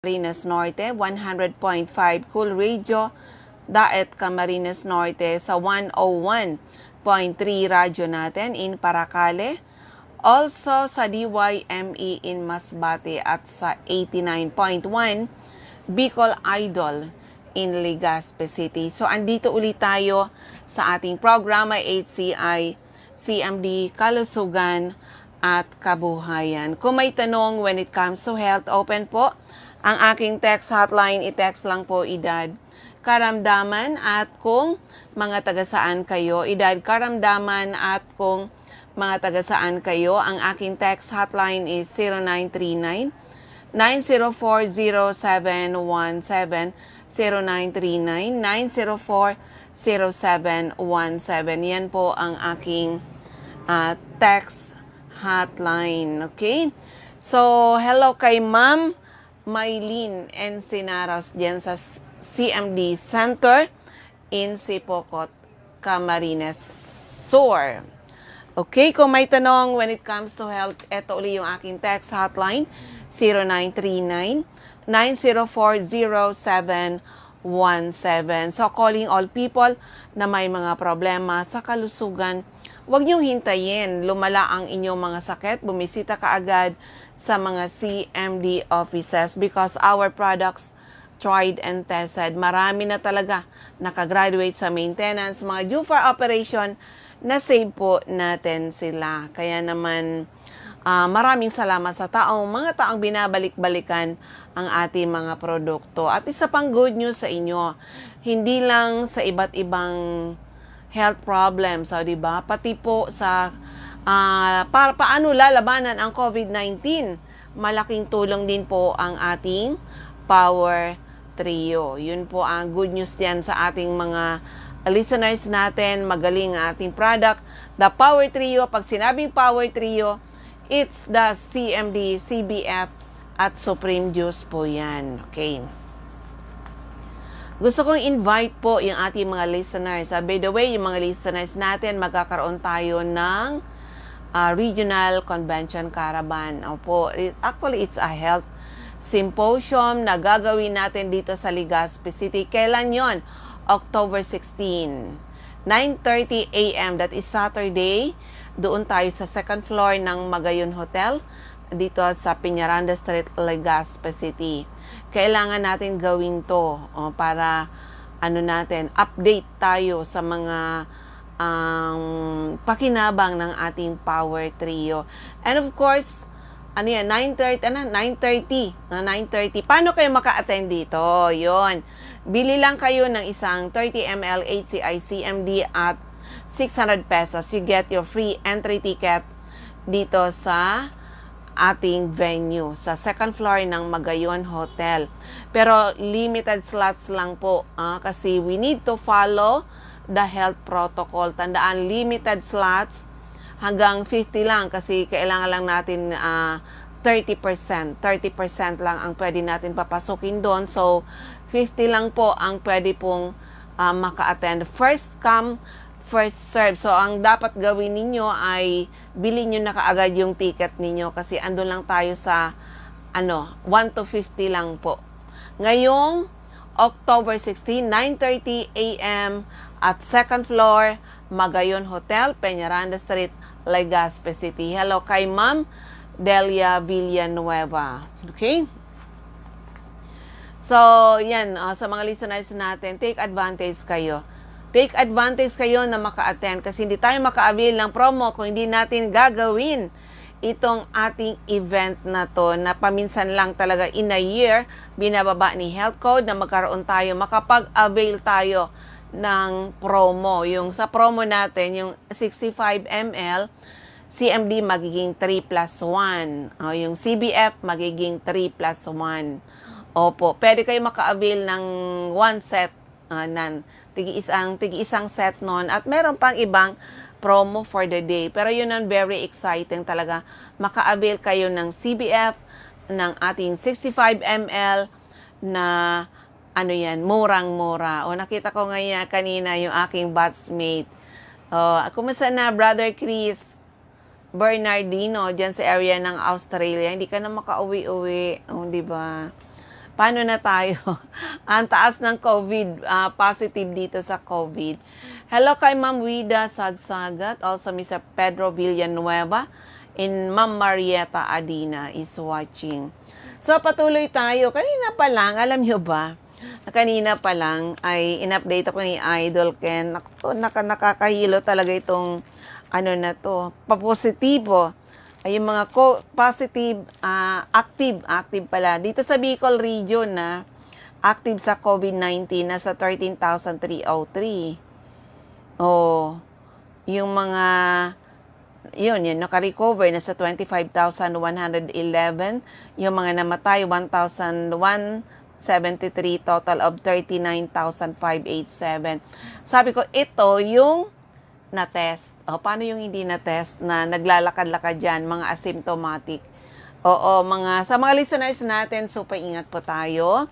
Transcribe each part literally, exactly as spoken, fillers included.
Camarines Norte, one hundred point five Cool Radio, Daet, Camarines Norte, sa one oh one point three Radyo Natin in Paracale, also sa D Y M E in Masbate at sa eighty-nine point one Bicol Idol in Legazpi City. So, andito ulit tayo sa ating programa, H C I C M D, Kalusugan at Kabuhayan. Kung may tanong when it comes to health, open po ang aking text hotline. I-text lang po edad, karamdaman at kung mga taga saan kayo. Edad, karamdaman at kung mga taga saan kayo. Ang aking text hotline is zero nine three nine, nine zero four, zero seven one seven, zero nine three nine, nine zero four, zero seven one seven. Yan po ang aking, ah, text hotline. Okay? So, hello kay Ma'am Mylene Encinaros diyan sa s-, C M D Center in Sipocot, Camarines Sur. Okay, kung may tanong when it comes to health, eto uli yung aking text hotline, zero nine three nine, nine zero four, zero seven one seven. So, calling all people na may mga problema sa kalusugan, huwag niyong hintayin lumala ang inyong mga sakit, bumisita kaagad sa mga C M D offices because our products tried and tested. Marami na talaga nakagraduate sa maintenance, mga due for operation, na-save po natin sila. Kaya naman, ah, maraming salamat sa taong, mga taong binabalik-balikan ang ating mga produkto. At isa pang good news sa inyo, hindi lang sa iba't ibang health problems, o, di ba? Pati po sa, ah, pa-, paano lalabanan ang COVID nineteen. Malaking tulong din po ang ating Power Trio. Yun po ang good news diyan sa ating mga listeners natin. Magaling ang ating product, the Power Trio. Pag sinabing Power Trio, it's the C M D, C B F, at Supreme Juice po yan. Okay. Gusto kong invite po yung ating mga listeners. Ah, by the way, yung mga listeners natin, magkakaroon tayo ng, ah, Regional Convention Caravan. Opo, it, actually, it's a health symposium na gagawin natin dito sa Legazpi City. Kailan yon? October sixteen, nine thirty A M, that is Saturday. Doon tayo sa second floor ng Magayon Hotel, dito sa Peñaranda Street, Legazpi City. Kailangan natin gawin to, oh, para, ano natin, update tayo sa mga, um, pakinabang ng ating Power Trio. And of course, ano yan, nine thirty, ano, nine thirty, no? Nine thirty. Paano kayo maka-attend dito? Yun. Bili lang kayo ng isang thirty M L H C I C M D at six hundred pesos. You get your free entry ticket dito sa ating venue, sa second floor ng Magayon Hotel. Pero limited slots lang po, ah, kasi we need to follow the health protocol. Tandaan, limited slots, hanggang fifty lang kasi kailangan lang natin, ah, thirty percent. Thirty percent lang ang pwede natin papasukin doon. So, fifty lang po ang pwede pong, ah, maka-attend. First come, first serve. So, ang dapat gawin ninyo ay bilhin nyo na kaagad yung ticket ninyo kasi andun lang tayo sa, ano, one to fifty lang po. Ngayong October sixteen, nine thirty A M at second floor, Magayon Hotel, Peñaranda Street, Legazpi City. Hello kay Ma'am Delia Villanueva. Okay? So, yan, ah, sa mga listeners natin, take advantage kayo. Take advantage kayo na maka-attend kasi hindi tayo maka-avail ng promo kung hindi natin gagawin itong ating event na 'to na paminsan lang talaga in a year, binababa ni Health Code na magkaroon tayo, makapag-avail tayo ng promo. Yung sa promo natin, yung sixty-five M L, C M D magiging three plus one. O, yung C B F magiging three plus one. Opo, pwede kayo maka-avail ng one set, ah, nan tigi-isang, tigi-isang set nun. At meron pang ibang promo for the day. Pero yun ang very exciting talaga. Maka-avail kayo ng C B F, ng ating sixty-five M L na, ano yan, murang-mura. O, nakita ko nga yan kanina, yung aking batchmate. O, kumusta na, Brother Chris Bernardino, dyan sa area ng Australia? Hindi ka na makauwi-uwi, o, di ba? Paano na tayo? Ang taas ng COVID, ah, positive dito sa COVID. Hello kay Ma'am Wida Sagsagat, also Mister Pedro Villanueva, and Ma'am Marieta Adina is watching. So, patuloy tayo. Kanina pa lang, alam nyo ba? Kanina pa lang ay in-update ako ni Idol Ken. Naku, naka-, nakakahilo talaga itong ano na 'to, papositibo. Ay, yung mga co-, positive, ah, active, active pala. Dito sa Bicol region na active sa COVID nineteen, nasa thirteen thousand three oh three. Oh, yung mga, yun, yun, naka-recover, nasa twenty-five thousand one hundred eleven. Yung mga namatay, one thousand one seventy-three, total of thirty-nine thousand five eight seven. Sabi ko, ito yung na-test. O, paano yung hindi na-test na naglalakad-lakad diyan, mga asymptomatic? Oo, mga, sa mga listeners natin, super ingat po tayo.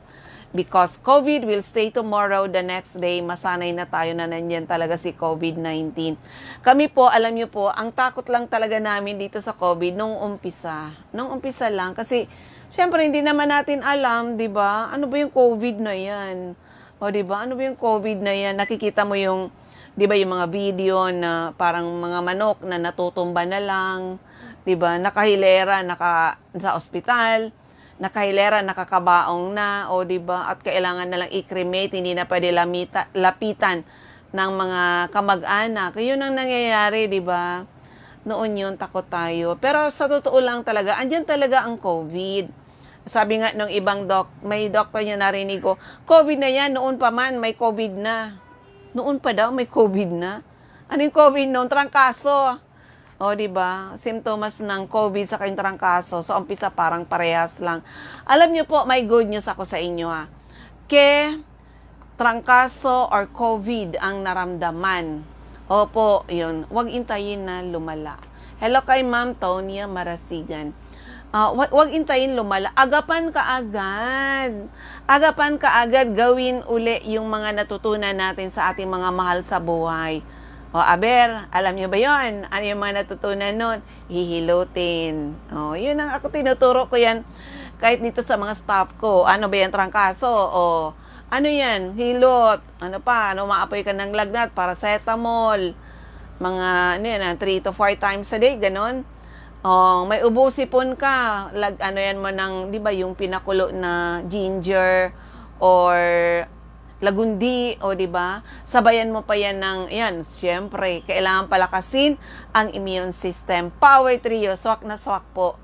Because COVID will stay tomorrow, the next day, masanay na tayo na nandiyan talaga si COVID nineteen. Kami po, alam niyo po, ang takot lang talaga namin dito sa COVID nung umpisa. Nung umpisa lang, kasi siyempre hindi naman natin alam, 'di ba? Ano ba yung COVID na 'yan? O, 'di ba? Ano ba yung COVID na 'yan? Nakikita mo yung, 'di ba, yung mga video na parang mga manok na natutumba na lang, 'di ba? Nakahilera, naka, sa ospital, nakahilera, nakakabaong na, o, 'di ba? At kailangan na lang i-cremate, hindi na pwede lamita-, lapitan ng mga kamag-anak. Yun ang nangyayari, 'di ba? Noon yun, takot tayo. Pero sa totoo lang talaga, andiyan talaga ang COVID. Sabi nga nung ibang doc-, may doktor niya narinig ko, "COVID na 'yan, noon pa man may COVID na." Noon pa daw may COVID na? Anong COVID noon? Trangkaso. O, 'di ba? Simptomas ng COVID saka yung trangkaso, sa umpisa parang parehas lang. Alam niyo po, may good news ako sa inyo, ha. Ke trangkaso or COVID ang naramdaman, opo, yun, wag intayin na lumala. Hello kay Ma'am Tonia Marasigan. Ah, wa-, wag intayin lumala. Agapan ka agad. Agapan ka agad. Gawin uli yung mga natutunan natin sa ating mga mahal sa buhay. O, aber, alam niyo ba yon? Ano yung mga natutunan nun? Hihilutin. O, yun ang ako, tinuturo ko yan. Kahit dito sa mga staff ko, ano ba yan, trangkaso? O, ano yan? Hilot. Ano pa? Ano, umaapoy ka ng lagnat? Paracetamol. Mga, ano yan, ah, three to four times a day, ganon. O, may ubo, sipon ka, lag-, ano yan mo ng, di ba, yung pinakulo na ginger or lagundi, o, di ba? Sabayan mo pa yan ng, yan, siyempre, kailangan palakasin ang immune system. Power Trio, swak na swak po.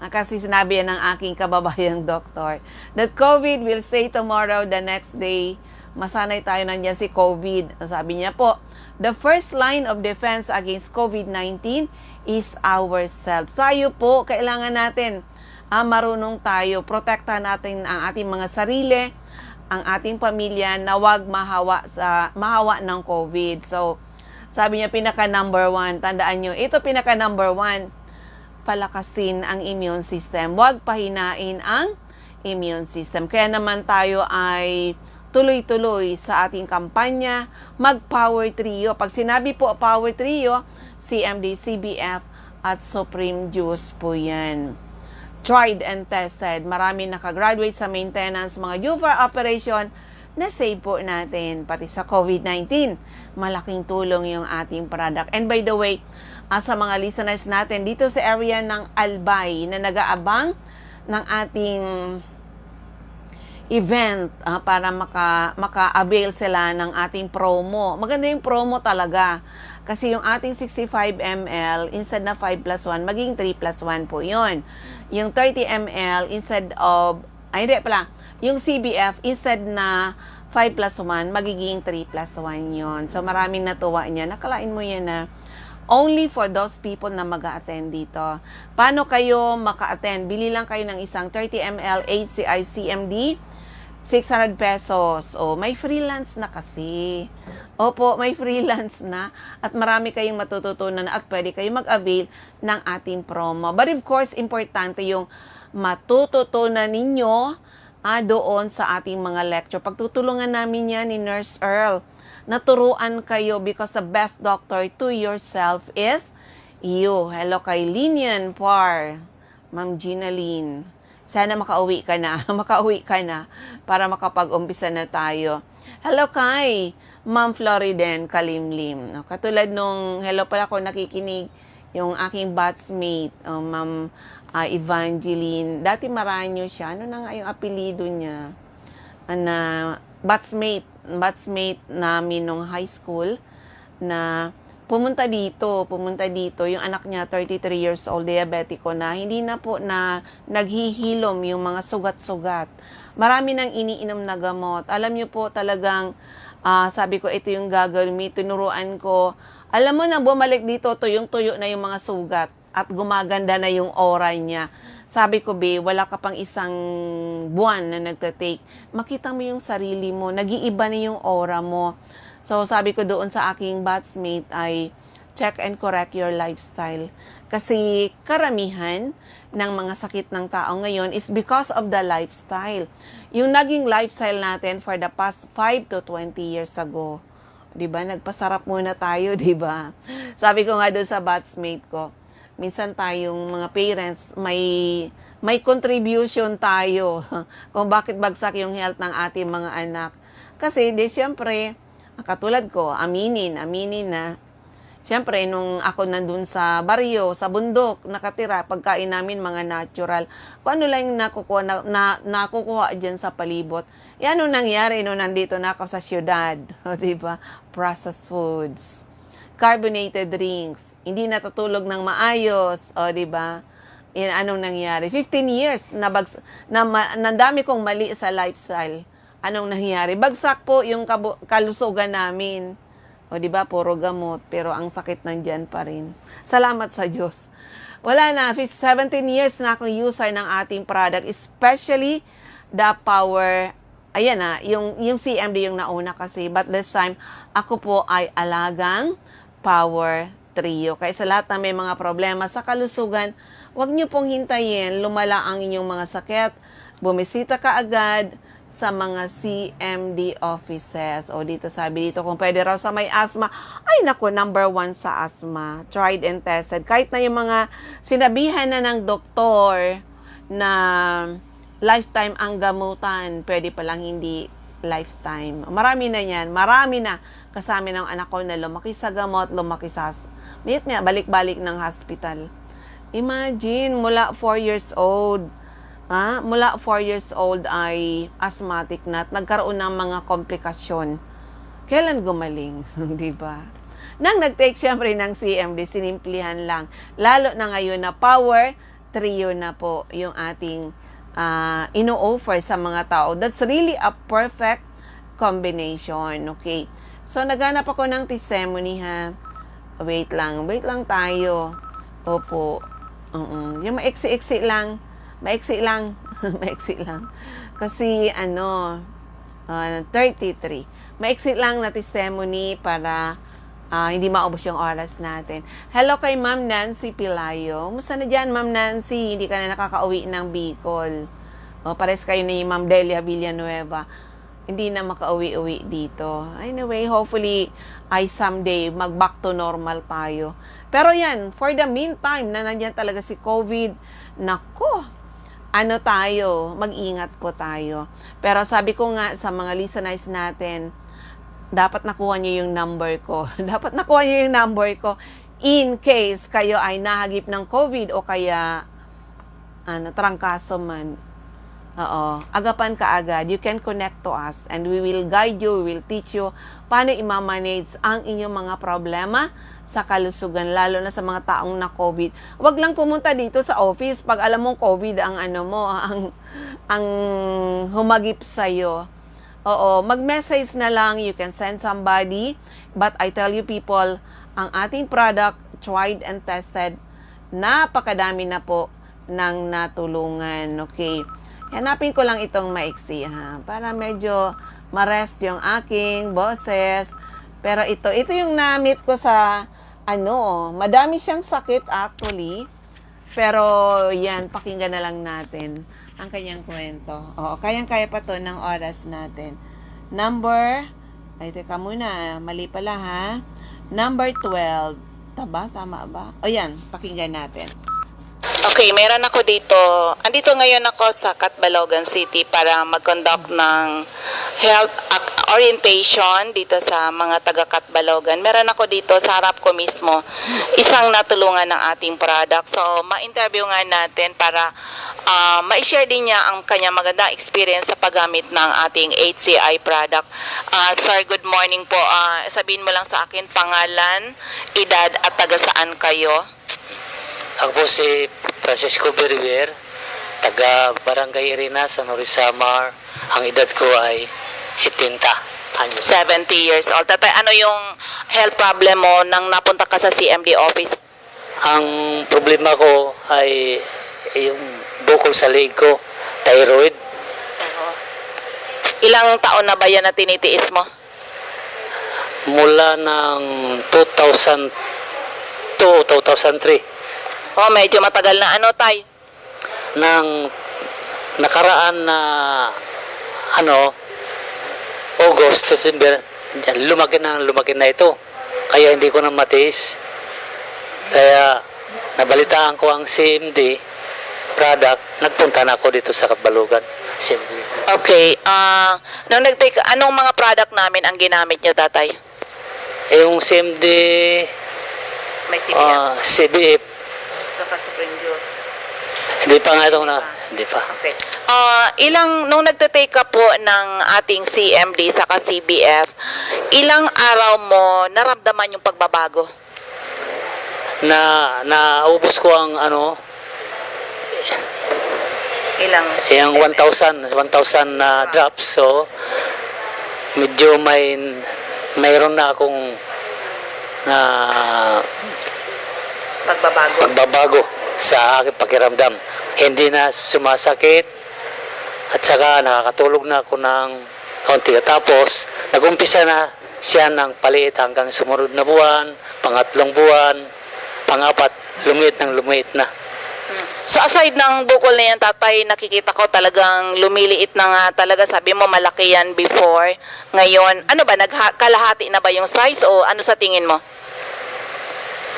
Ah, kasi sinabi yan ng aking kababayang doktor, that COVID will stay tomorrow, the next day, masanay tayo, nandiyan si COVID. Sabi niya po, "The first line of defense against COVID nineteen is ourselves." Tayo po, kailangan natin, ah, marunong tayo, protektahan natin ang ating mga sarili, ang ating pamilya na wag mahawa sa, mahawa ng COVID. So, sabi niya, pinaka number one, tandaan niyo, ito pinaka number one, palakasin ang immune system. Wag pahinain ang immune system. Kaya naman tayo ay tuloy-tuloy sa ating kampanya, mag-Power Trio. Pag sinabi po Power Trio, C M D, C B F, at Supreme Juice po yan. Tried and tested. Marami nakagraduate sa maintenance, mga U V A R operation, na-save po natin. Pati sa COVID nineteen, malaking tulong yung ating product. And by the way, ah, sa mga listeners natin dito sa area ng Albay na nag-aabang ng ating event, ah, para maka-, maka-avail sila ng ating promo. Maganda yung promo talaga. Kasi yung ating sixty-five M L, instead na five plus one, magiging three plus one po yun. Yung thirty M L, instead of, ay, hindi pala, yung C B F, instead na five plus one, magiging three plus one yun. So, maraming natuwa niya. Nakalain mo yan na only for those people na mag attend dito. Paano kayo maka-attend? Bili lang kayo ng isang thirty M L H C I C M D, six hundred pesos. O, may freelance na kasi. Opo, may freelance na. At marami kayong matututunan at pwede kayo mag-avail ng ating promo. But of course, importante yung matututunan ninyo, ah, doon sa ating mga lecture. Pagtutulungan namin yan ni Nurse Earl. Naturuan kayo because the best doctor to yourself is you. Hello kay Linian Par, Ma'am Ginaline. Sana makauwi ka na, makauwi ka na para makapag-umpisa na tayo. Hello kay Ma'am Floriden Kalimlim. No, katulad nung, hello pala kung nakikinig, yung aking batchmate, oh, Ma'am, ah, Evangeline. Dati Maranyo siya. Ano na nga yung apelyido niya? Ana, batchmate, batchmate namin nung high school na pumunta dito, pumunta dito. Yung anak niya, thirty-three years old, diabetiko na. Hindi na po na naghihilom yung mga sugat-sugat. Marami nang iniinom na gamot. Alam niyo po, talagang, ah, sabi ko, "Ito yung gagawin mo." Tinuruan ko. Alam mo, nang bumalik dito, tuyong-tuyo na yung mga sugat at gumaganda na yung aura niya. Sabi ko, "Be, wala ka pang isang buwan na nagte-take. Makita mo yung sarili mo, nag-iiba na yung aura mo." So, sabi ko doon sa aking batchmate ay, "Check and correct your lifestyle." Kasi karamihan ng mga sakit ng tao ngayon is because of the lifestyle. Yung naging lifestyle natin for the past five to twenty years ago, 'di ba? Nagpasarap muna tayo, 'di ba? Sabi ko nga doon sa batchmate ko, minsan tayong mga parents, may, may contribution tayo kung bakit bagsak yung health ng ating mga anak. Kasi, di, siyempre, katulad ko, aminin, aminin na, siyempre, nung ako nandun sa baryo, sa bundok, nakatira, pagkain namin mga natural. Kung ano lang yung nakukuha, na, na, nakukuha dyan sa palibot. Yan ang nangyari nung nandito na ako sa syudad. O, di ba? Processed foods, carbonated drinks, hindi natutulog ng maayos. O, di ba? Yan, anong nangyari? Fifteen years na, bags, na, ma, na dami kong mali sa lifestyle. Anong nangyari? Bagsak po yung kabu-, kalusugan namin. O, di ba? Puro gamot, pero ang sakit nandiyan pa rin. Salamat sa Diyos. Wala na, fif-, seventeen years na akong user ng ating product, especially the Power, ayan na, yung, yung C M D yung nauna kasi, but this time, ako po ay alagang Power Trio. Kaya sa lahat na may mga problema sa kalusugan, huwag niyo pong hintayin lumala ang inyong mga sakit. Bumisita kaagad sa mga C M D offices. O, dito, sabi dito, kung pwede raw sa may asthma. Ay, naku, number one sa asthma. Tried and tested. Kahit na yung mga sinabihan na ng doktor na lifetime ang gamutan, pwede palang hindi lifetime. Marami na yan. Marami na. Kasama ng anak ko na lumaki sa gamot, lumaki sa s-, mayat maya, balik-balik ng hospital. Imagine, mula four years old, ha? Mula four years old ay asthmatic na at nagkaroon ng mga komplikasyon. Kailan gumaling? Di ba? Nang nag-take, siyempre, ng C M D, sinimplihan lang. Lalo na ngayon na Power Trio na po yung ating, ah, ino-offer sa mga tao. That's really a perfect combination, okay? So, naghanap ako ng testimony, ha? Wait lang, wait lang tayo. Opo. Oo. Yung maiksi-iksi lang. Maiksi lang. Maiksi lang. Kasi, ano, ah, thirty-three. Maiksi lang na testimony para, ah, hindi maubos yung oras natin. Hello kay Ma'am Nancy Pilayo. Kumusta na dyan, Ma'am Nancy? Hindi ka na nakakauwi ng Bicol. O, pares kayo ni Ma'am Delia Villanueva. Hindi na makauwi-uwi dito. Anyway, hopefully, ay someday, mag-back to normal tayo. Pero yan, for the meantime, na nandyan talaga si COVID, nako, ano tayo, mag-ingat po tayo. Pero sabi ko nga sa mga listeners natin, dapat nakuha niyo yung number ko. Dapat nakuha niyo yung number ko in case kayo ay nahagip ng COVID o kaya, ano, trangkaso man. Oo, agapan ka agad. You can connect to us and we will guide you, we will teach you paano i-manage ang inyong mga problema sa kalusugan, lalo na sa mga taong na-COVID. Wag lang pumunta dito sa office pag alam mong COVID ang ano mo, ang, ang humagip sa'yo. Oo, mag-message na lang, you can send somebody. But I tell you people, ang ating product, tried and tested, napakadami na po nang natulungan. Okay. Hanapin ko lang itong maiksi, ha, para medyo ma-rest yung aking boses. Pero ito, ito yung na-meet ko sa, ano, madami siyang sakit actually. Pero yan, pakinggan na lang natin ang kanyang kwento. Oo, kayang-kaya pa to ng oras natin. Number, ay, teka muna, mali pala, ha. Number twelve. Taba, tama ba? O yan, pakinggan natin. Okay, meron ako dito. Andito ngayon ako sa Catbalogan City para mag-conduct ng health ac-, orientation dito sa mga taga Catbalogan. Meron ako dito sa harap ko mismo, isang natulungan ng ating product. So, ma-interview nga natin para, ah, ma-share din niya ang kanyang magandang experience sa paggamit ng ating H C I product. Ah, sir, good morning po. Ah, sabihin mo lang sa akin, pangalan, edad, at taga saan kayo? Ako po si Francisco Beriber, taga Barangay Irina, San Jose, Samar. Ang edad ko ay setenta anyos. Seventy years old. Tatay, ano yung health problem mo nang napunta ka sa C M D office? Ang problema ko ay yung bukol sa liig ko, thyroid. Oo. Ilang taon na ba yan na tinitiis mo? Mula ng two thousand two, two thousand three. Oh, medyo matagal na. Ano, tay? Nang nakaraan na, ano, August, September, lumaki na, lumaki na ito. Kaya hindi ko na matiis. Kaya nabalitaan ko ang C M D product, nagpunta na ako dito sa Catbalogan. C M D. Okay. Ah, nung nag-take, anong mga product namin ang ginamit nyo, tatay? Eh, yung C M D, May C B F. Ah, C B F. Saka Supreme Juice. Hindi pa nga itong na, hindi pa. Okay. Ah, ilang, nung nagte-take ka po ng ating C M D saka C B F, ilang araw mo naramdaman yung pagbabago? Na, naubos ko ang ano, Ilang? Yung one thousand, one thousand na drops, so medyo may, mayroon na akong na Pagbabago. pagbabago sa aking pakiramdam. Hindi na sumasakit at saka nakakatulog na ako ng kaunti. Tapos, nag-umpisa na siya ng paliit hanggang sumunod na buwan, pangatlong buwan, pang-apat, lumiit ng lumiit na. So, aside ng bukol na yan, tatay, nakikita ko talagang lumiliit na nga talaga. Sabi mo, malaki yan before. Ngayon, ano ba, nagha-, kalahati na ba yung size o ano sa tingin mo?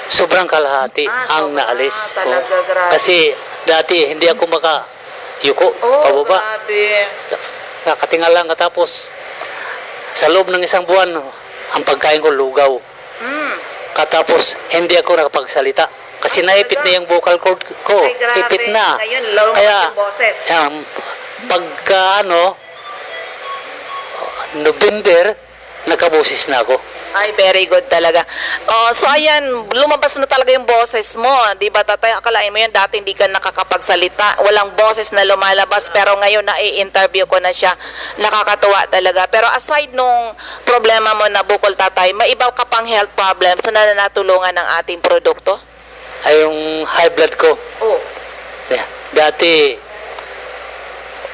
Sobrang kalahati Ah, ang sobra. naalis. Talaga, Oh. grabe. Kasi dati, hindi ako makayuko Oh, pababa. grabe. Nakatingala lang katapos, sa loob ng isang buwan, ang pagkain ko lugaw. Mm. Katapos, hindi ako nakapagsalita. Kasi Ay, naipit talaga? na yung vocal cord ko. Ay, grabe. Ipit na. Ngayon, low Kaya, yung boses. yan, pagka ano, November, nagkaboses na ako. Ay, very good talaga. Oh, so ayan, lumabas na talaga yung boses mo, 'di ba, tatay? Akalain mo yan, dati hindi ka nakakapagsalita, walang boses na lumalabas, pero ngayon nai-interview ko na siya. Nakakatuwa talaga. Pero aside nung problema mo na bukol, tatay, may iba ka pang health problems na natulungan ng ating produkto? Ay, yung high blood ko. Oh. Yeah. Dati,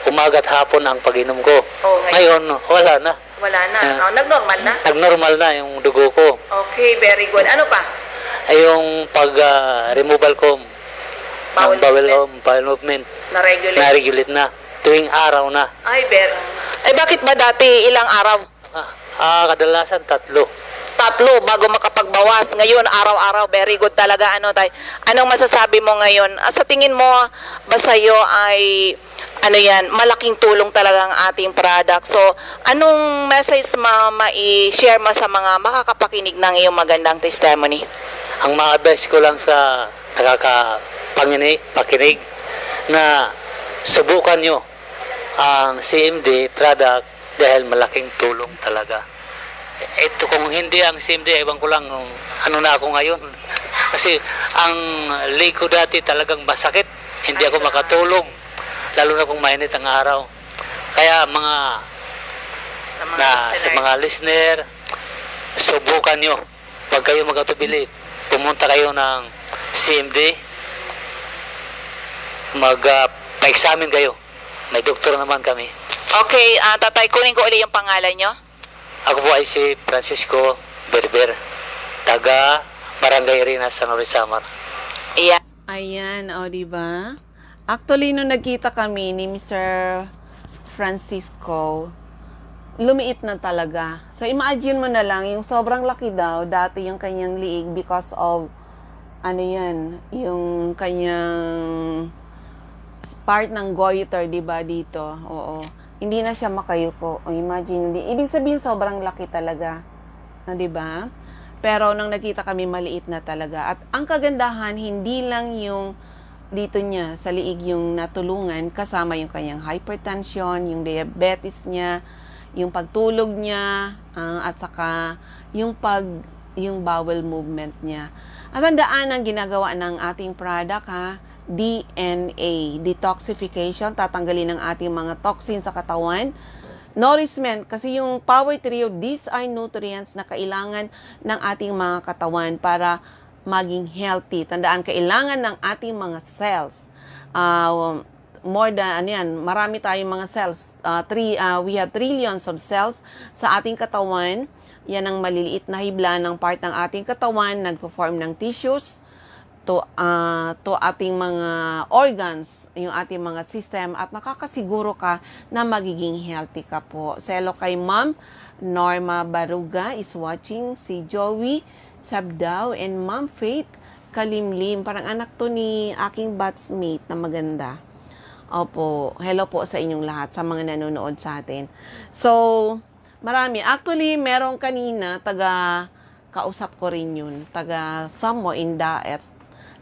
umaga at hapon ang pag-inom ko. Oh, ngayon? Ngayon, wala na. Wala na. Ah. Oh, nag-normal na? Nag-normal na yung dugo ko. Okay, very good. Ano pa? Ay, yung pag, ah, removal ko ng Bowel bowel movement? o bowel movement. Na-regulate? Na-regulate na. Tuwing araw na. Ay, very. Ay, bakit ba dati ilang araw? Ah, ah, kadalasan tatlo. Tatlo bago makapagbawas. Ngayon, araw-araw, very good talaga, ano, tay? Anong masasabi mo ngayon? Ah, sa tingin mo, ba sa'yo ay, ano yan, malaking tulong talaga ang ating product. So, anong message ma-, mai-share mo sa mga makakapakinig ng iyong magandang testimony? Ang ma-advise ko lang sa nakakapangini-, pakinig na subukan nyo ang C M D product dahil malaking tulong talaga. Ito, kung hindi ang C M D, ewan ko lang kung ano na ako ngayon. Kasi ang leg ko dati talagang masakit. Hindi Ay, ako grabe. makatulog, lalo na kung mainit ang araw. Kaya mga Sa mga na, sa listeners. mga listener, subukan nyo. Pag kayo mag-atubili, pumunta kayo ng C M D, mag, ah, pa-examine kayo. May doktor naman kami. Okay, ah, tatay, kunin ko uli yung pangalan nyo. Ako po ay si Francisco Berber, taga Barangay Irina, San Jose, Samar. Yeah. Ayan, o, di ba? Actually, nung nagkita kami ni Mister Francisco, lumiit na talaga. So, imagine mo na lang, yung sobrang laki daw, dati yung kanyang liig because of, ano yan, yung kanyang part ng goiter, di ba, dito? Oo. Hindi na siya makayuko. O, imagine, hindi. Ibig sabihin, sobrang laki talaga. No, di ba? Pero nung nagkita kami, maliit na talaga. At ang kagandahan, hindi lang yung dito niya, sa liig yung natulungan, kasama yung kanyang hypertension, yung diabetes niya, yung pagtulog niya, ah, at saka yung pag, yung bowel movement niya. At tandaan ang ginagawa ng ating product, ha, D N A, detoxification, tatanggalin ang ating mga toxin sa katawan. Nourishment, kasi yung Power Trio, these are nutrients na kailangan ng ating mga katawan para maging healthy. Tandaan, kailangan ng ating mga cells. Ah, more than, ano yan, marami tayong mga cells. Ah, three, ah, we have trillions of cells sa ating katawan. Yan ang maliliit na hibla ng part ng ating katawan, nagpo-form ng tissues to, ah, to ating mga organs, yung ating mga system, at makakasiguro ka na magiging healthy ka po. Selo kay Ma'am Norma Baruga is watching, si Joey Sabdao and Ma'am Faith Kalimlim. Parang anak to ni aking batchmate na maganda. Opo, hello po sa inyong lahat, sa mga nanonood sa atin. So, marami. Actually, merong kanina, taga, kausap ko rin yun, taga somewhere in Daet,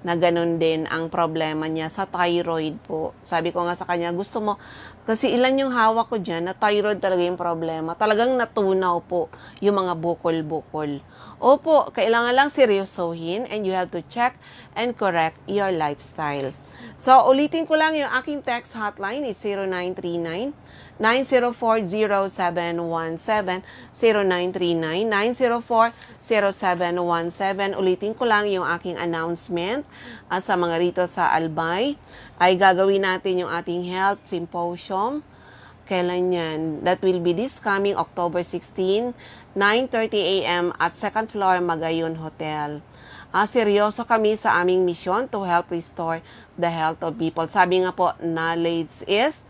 na ganun din ang problema niya sa thyroid po. Sabi ko nga sa kanya, "Gusto mo," kasi ilan yung hawak ko dyan na thyroid talaga yung problema. Talagang natunaw po yung mga bukol-bukol. Opo, kailangan lang seryosohin and you have to check and correct your lifestyle. So, ulitin ko lang, yung aking text hotline is zero nine three nine, nine zero four, zero seven one seven, zero nine three nine, nine zero four, zero seven one seven. Ulitin ko lang yung aking announcement, ah, sa mga rito sa Albay, ay gagawin natin yung ating health symposium. Kailan yan? That will be this coming October sixteen, nine thirty A M at second floor, Magayon Hotel. Ah, seryoso kami sa aming misyon to help restore the health of people. Sabi nga po, knowledge is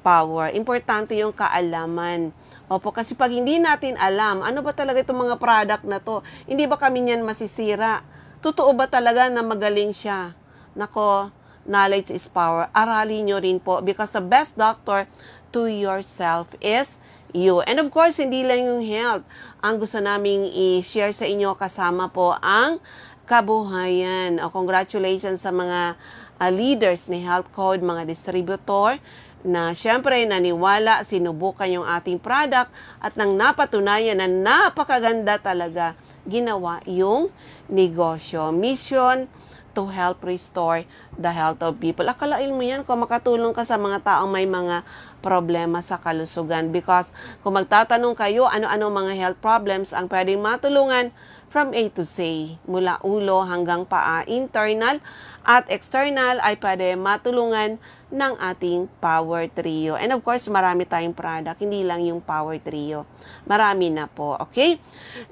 power. Importante yung kaalaman. Opo, kasi pag hindi natin alam, ano ba talaga itong mga product na to? Hindi ba kami niyan masisira? Totoo ba talaga na magaling siya? Nako, knowledge is power. Aralin nyo rin po, because the best doctor to yourself is you. And of course, hindi lang yung health ang gusto naming i-share sa inyo, kasama po ang kabuhayan. O, congratulations sa mga, ah, leaders ni Health Code, mga distributor, na siyempre naniwala, sinubukan yung ating product at nang napatunayan na napakaganda talaga, ginawa yung negosyo. Mission to help restore the health of people. Akalain mo yan kung makatulong ka sa mga taong may mga problema sa kalusugan. Because kung magtatanong kayo, ano-ano mga health problems ang pwedeng matulungan, from A to Z, mula ulo hanggang paa, internal at external, ay pwede matulungan ng ating Power Trio. And of course, marami tayong product, hindi lang yung Power Trio. Marami na po, okay?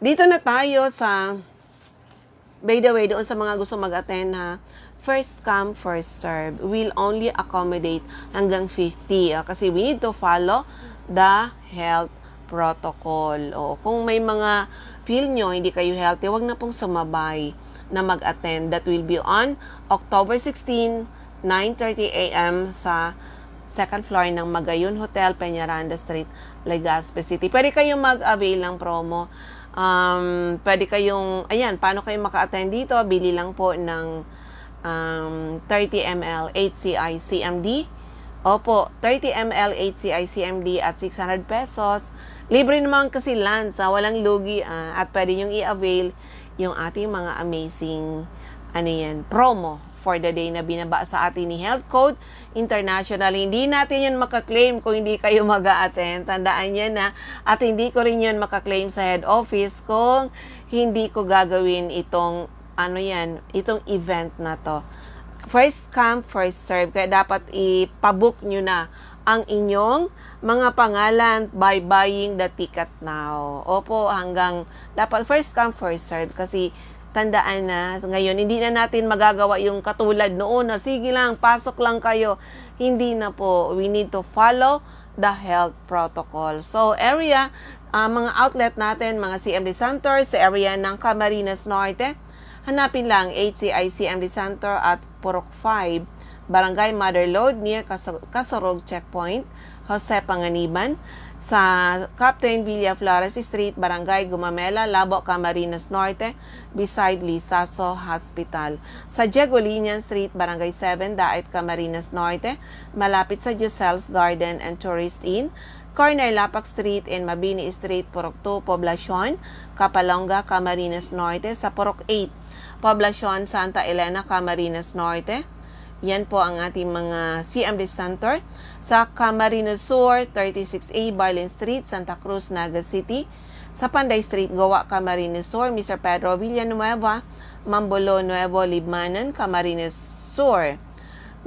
Dito na tayo sa, by the way, doon sa mga gusto mag-attend, ha, first come, first serve. We'll only accommodate hanggang fifty, ah, kasi we need to follow the health protocol. O, kung may mga feel nyo hindi kayo healthy, wag na pong sumabay na mag-attend. That will be on October sixteen, nine thirty A M sa second floor ng Magayon Hotel, Peñaranda Street, Legazpi City. Pwede kayong mag-avail ng promo. Um, pwede kayong, ayan, paano kayo maka-attend dito? Bili lang po ng, um, thirty M L H C I C M D. Opo, thirty M L H C I C M D at six hundred pesos. Libre naman kasi lunch, ah, walang lugi, ah, at pwede niyong i-avail yung ating mga amazing, ano yan, promo for the day na binaba sa atin ni Health Code International. Hindi natin yan makaklaim kung hindi kayo mag-a-attend. Tandaan yan, ha. At hindi ko rin yan makaklaim sa head office kung hindi ko gagawin itong, ano yan, itong event na to. First come, first serve. Kaya dapat ipabook nyo na ang inyong mga pangalan by buying the ticket now. Opo, hanggang dapat first come, first serve. Kasi tandaan na, ngayon, hindi na natin magagawa yung katulad noon na, "Sige lang, pasok lang kayo." Hindi na po. We need to follow the health protocol. So, area, ah, mga outlet natin, mga C M D centers sa area ng Camarines Norte, Hanapin lang H C I C M D Center at Purok five, Barangay Motherlode near Kaso-, Kasorog Checkpoint, Jose Panganiban, sa Captain Villa Flores Street, Barangay Gumamela, Labo, Camarines Norte, beside Lizaso Hospital. Sa Diego Liñan Street, Barangay seven, Daet, Camarines Norte, malapit sa Giselle's Garden and Tourist Inn, corner Lapak Street and Mabini Street, Purok two, Poblacion, Capalonga, Camarines Norte, sa Purok eight, Poblacion, Santa Elena, Camarines Norte. Yan po ang ating mga C M D Center. Sa Camarines Sur, thirty-six A Barlin Street, Santa Cruz, Naga City. Sa Panday Street, Goa, Camarines Sur, Mister Pedro Villanueva, Ma'am Bolo Nuevo, Libmanan, Camarines Sur.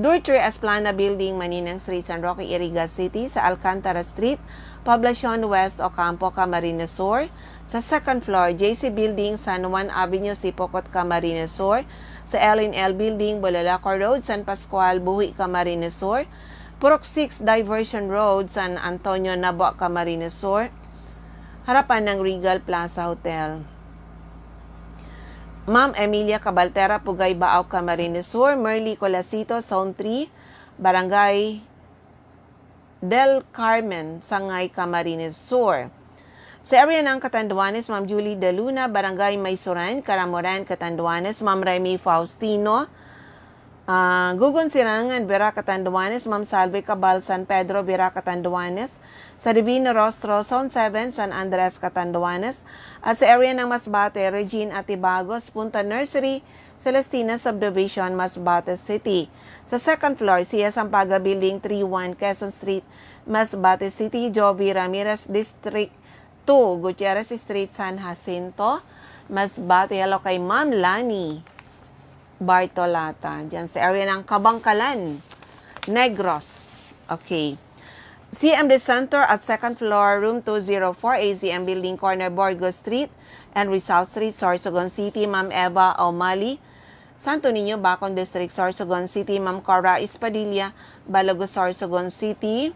Dortry Esplana Building, Maninang Street, San Roque, Iriga City, sa Alcantara Street, Poblacion West, Ocampo, Camarines Sur, sa second floor, J C Building, San Juan Avenue, Sipocot, Camarines Sur, sa L and L Building, Bulalaco Road, San Pascual, Buhi, Camarines Sur, Purok six Diversion Road, San Antonio, Nabua, Camarines Sur, harapan ng Regal Plaza Hotel. Ma'am Emilia Cabaltera, Pugay, Baao, Camarines Sur, Merly Colasito, Zone three, Barangay Del Carmen, Sangay, Camarines Sur. Sa area ng Catanduanes, Ma'am Julie De Luna, Barangay Maysoran, Caramoran, Catanduanes, Ma'am Remy Faustino, ah, Gugon Sirangan, Vera, Catanduanes, Ma'am Salve Cabal, San Pedro, Vera, Catanduanes, sa Divino Rostro, Zone seven, San Andres, Catanduanes, at sa area ng Masbate, Regine Atibagos, Punta Nursery, Celestina Subdivision, Masbate City. Sa second floor, Sia Sampaga Building, three one Quezon Street, Masbate City, Jovi Ramirez, District two, Gutierrez Street, San Jacinto, Masbate. Hello kay Ma'am Lani Bartolata, dyan sa area ng Kabangkalan, Negros. Okay. C M D Center at second floor, room two zero four, A Z M Building, corner Burgos Street and Rizal Street, Sorsogon City, Ma'am Eva O'Malley, Santo Niño, Bacon District, Sorsogon City, Ma'am Cora Espadilla, Balogo, Sorsogon City,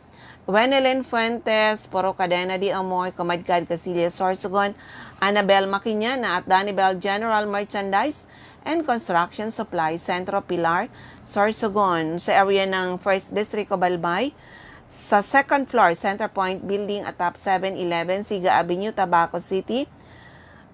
Wenelin Fuentes, Puro Cadena de Amor, Comadcad, Casillas, Sorsogon, Annabel Maquiñana at Danibel General Merchandise and Construction Supply, Centro Pilar, Sorsogon, sa area ng First District, Obalbay, sa second floor, Center Point Building, atop seven eleven, Siga Avenue, Tabaco City,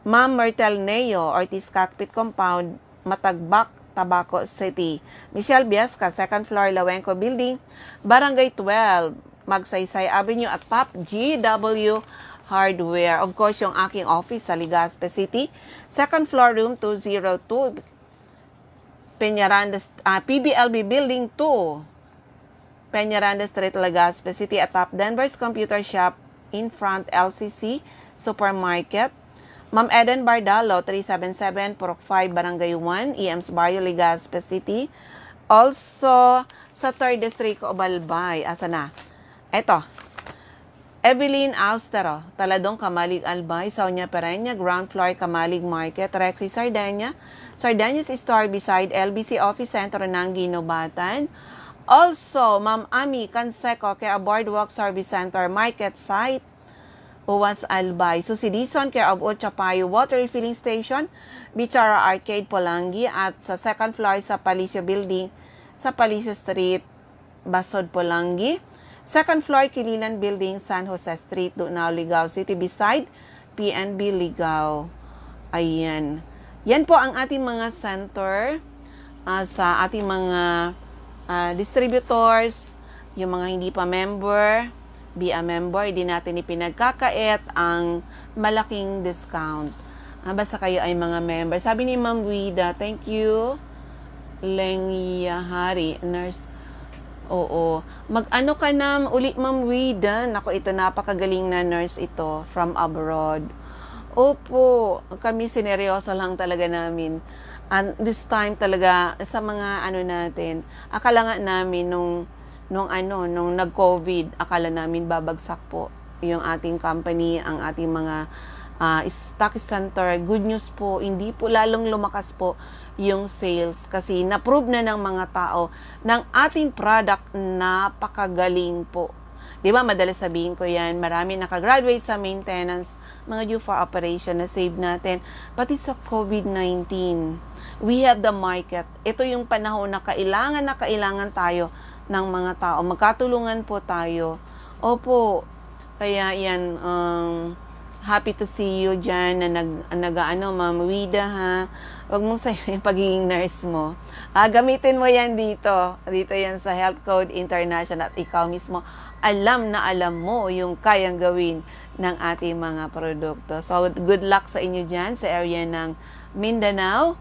Ma'am Myrtle Neo, Ortiz Cockpit Compound, Matagbak, Tabaco City. Michelle Biasca, second floor, Lawenco Building, Barangay twelve, Magsaysay Avenue, atop G W Hardware. Of course, yung aking office sa Legazpi City, second floor, room two zero two, Peñaranda, ah, P B L B Building two, Peñaranda Street, Legazpi City, atop Denver's Computer Shop, in front L C C Supermarket. Ma'am Eden Bardalo, three seven seven Purok five, Barangay one, E M's Barrio, Legazpi City. Also, sa third District, Obalbay. Asa na? Eto. Evelyn Austero, Taladong, Camalig, Albay, Sonia Pereña, ground floor, Camalig Market, Rexy Sardenia, Sardenia's Store beside L B C Office Center ng Guinobatan. Also, Ma'am Ami Canseco, Kea Boardwalk Service Center, Market Site, Uwas, Albay. Susi Dizon, care of Ocho Payo Water Refilling Station, Bichara Arcade, Polangui, at sa second floor sa Palacio Building, sa Palacio Street, Basod, Polangui. Second floor, Kililan Building, San Jose Street, Dunao, Ligao City, beside P N B Ligao. Ayan. Yan po ang ating mga center, ah, sa ating mga, ah, distributors, yung mga hindi pa member, be a member, hindi natin ipinagkakait ang malaking discount. Ah, basta kayo ay mga member. Sabi ni Ma'am Wida, thank you. Lengya Hari, nurse. Oo. Mag-ano ka na uli, Ma'am Wida? Naku, ito, napakagaling na nurse ito, from abroad. Opo, kami sineryoso lang talaga namin. And this time talaga, sa mga ano natin, akala nga namin nung, nung ano, nung nag-COVID, akala namin babagsak po yung ating company, ang ating mga, ah, stock center. Good news po, hindi po lalong lumakas po yung sales kasi na-prove na ng mga tao ng ating product napakagaling po. Di ba, madalas sabihin ko yan, marami nakagraduate sa maintenance, mga due for operation na save natin. Pati sa COVID nineteen, we have the market. Ito yung panahon na kailangan na kailangan tayo ng mga tao. Magkatulungan po tayo. Opo, kaya yan, um, happy to see you dyan na nag, nag-ano, Ma'am Wida, ha. Huwag mong sayang yung pagiging nurse mo. Ah, gamitin mo yan dito. Dito yan sa Health Code International at ikaw mismo, alam na alam mo yung kayang gawin ng ating mga produkto. So, good luck sa inyo dyan sa area ng Mindanao.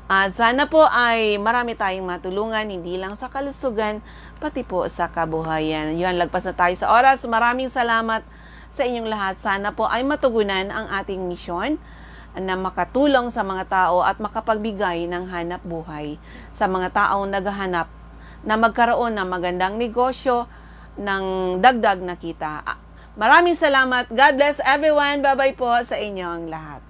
At sana po ay marami tayong matulungan, hindi lang sa kalusugan, pati po sa kabuhayan. Yun, lagpas na tayo sa oras. Maraming salamat sa inyong lahat. Sana po ay matugunan ang ating misyon na makatulong sa mga tao at makapagbigay ng hanap buhay sa mga taong naghahanap na magkaroon ng magandang negosyo, ng dagdag na kita. Ah, maraming salamat. God bless everyone. Bye-bye po sa inyong lahat.